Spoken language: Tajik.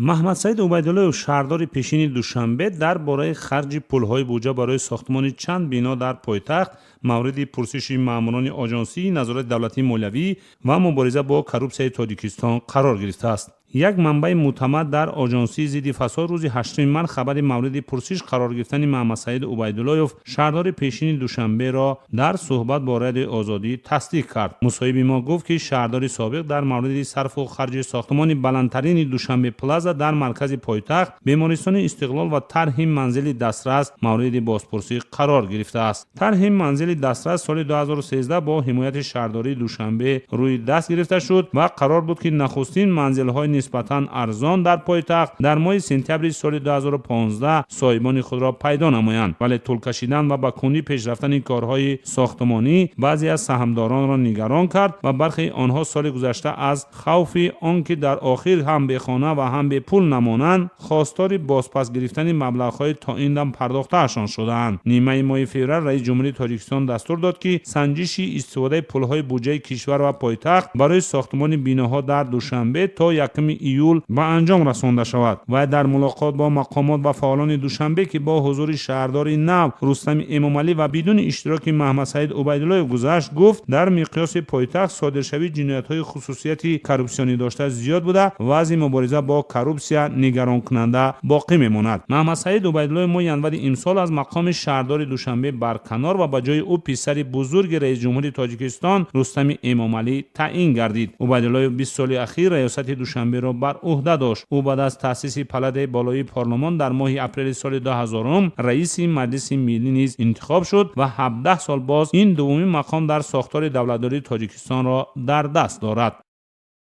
Маҳмадсаид Убайдуллоев, шаҳрдори пешини Душанбе, дар бораи харҷи пулҳои буҷа барои сохтмони чанд бино дар пойтахт мавриди пурсиши маъмурони Оҷонсии назорати давлатии молиявӣ ва мубориза бо коррупсияи Тоҷикистон қарор гирифтааст. Як манбаи мӯътамад дар Оҷонсии зидди фасод рӯзи 8 март хабари мавриди пурсиш қарор гирифтани Маҳмадсаид Убайдуллоев, шаҳрдори пешини Душанберо дар суҳбат бо Радиои Озодӣ тасдиқ кард. Мусоҳиби мо гуфт, ки шаҳрдори собиқ дар мавриди сарфу харҷи сохтмони баландтарини Душанбе Плаза дар маркази пойтахт, бемористони Истиқлол ва тарҳи манзили дастрас мавриди бозпурсӣ қарор гирифтааст. Тарҳи манзили дастрас соли 2013 бо ҳимояти шаҳрдории Душанбе рӯи даст гирифта шуд ва қарор буд, ки нахустин манзилҳои нисбатан арзон дар пойтахт дар моҳи сентябри соли 2015 соҳибони худро пайдо намоянд. Вале тӯл кашидан ва ба кундӣ пеш рафтани корҳои сохтмонӣ баъзе аз саҳмдоронро нигарон кард ва бархе онҳо соли гузашта аз хавфи он ки дар охир ҳам бехона ва ҳам бепул намонанд, хостори бозпас гирифтани маблағҳои то ин дам пардохтаашон шудаанд. Нимаи моҳи феврал раиси ҷумҳурии Тоҷикистон дастур дод, ки санҷиши истифодаи пулҳои буҷаи кишвар ва пойтахт барои сохтмони биноҳо дар Душанбе то 1 июл ба анҷом расонда шавад. Вай дар мулоқот бо мақомот ва фаъолони Душанбе, ки бо ҳузури шаҳрдори нав Рустами Эмомалӣ ва бидуни иштироки Маҳмадсаид Убайдуллоев гузашт, гуфт, дар миқёси пойтахт содиршавии ҷиноятҳои хусусияти коррупсионӣ дошта зиёд буда, вазъи мубориза бо коррупсия нигаронкунанда боқӣ мемонад. Маҳмадсаид Убайдуллоев моҳи январи имсол аз мақоми шаҳрдори Душанбе барканор ва ба ҷои ӯ писари бузурги раиси ҷумҳури Тоҷикистон Рустами Эмомалӣ таъин гардид. Убайдуллоев 20 соли ахир раёсати Душанберо бар ӯҳда дошт. Ӯ баъд аз таъсиси палатаи болоии парлумон дар моҳи апрели соли 2000 раиси Маҷлиси миллӣ низ интихоб шуд ва 17 сол боз ин дуввумин мақом дар сохтори давлатдории Тоҷикистонро дар даст дорад.